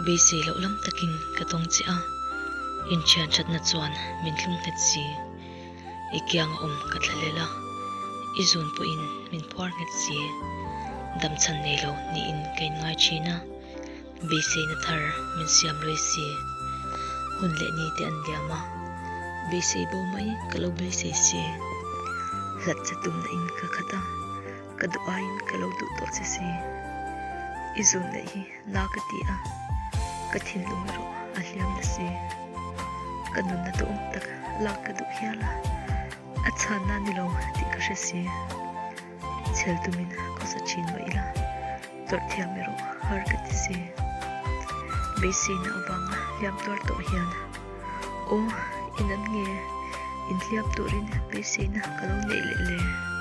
Beisei loh lam takin ka tawng che a, inthian thatna chuan min thlung nghet si. I kianga awm ka thlahlel a, i zun pawhin min phuar nghet si. Damchhan nei lo niin ka inngai thin a, beiseina thar min siam lui si. Hun leh ni te an liam a, beisei bo mai ka lo beisei si. Hlat che tumna in ka khat a, ka duh aiin ka lo duh tawh che si. I zun leh hi na ka ti a, ka thinlung erawh a hliam na si. Ka nunna duhawm tak lak ka duh hial a, a chhanna ni lo tih ka hre si. Chhel tumin khawsa thin mah ila, tawrh thiam erawh har ka ti si. Beiseina avanga hliam tuar tawh hian, Aw, in an nge? Inhliam turin beiseina ka lo neih leh le.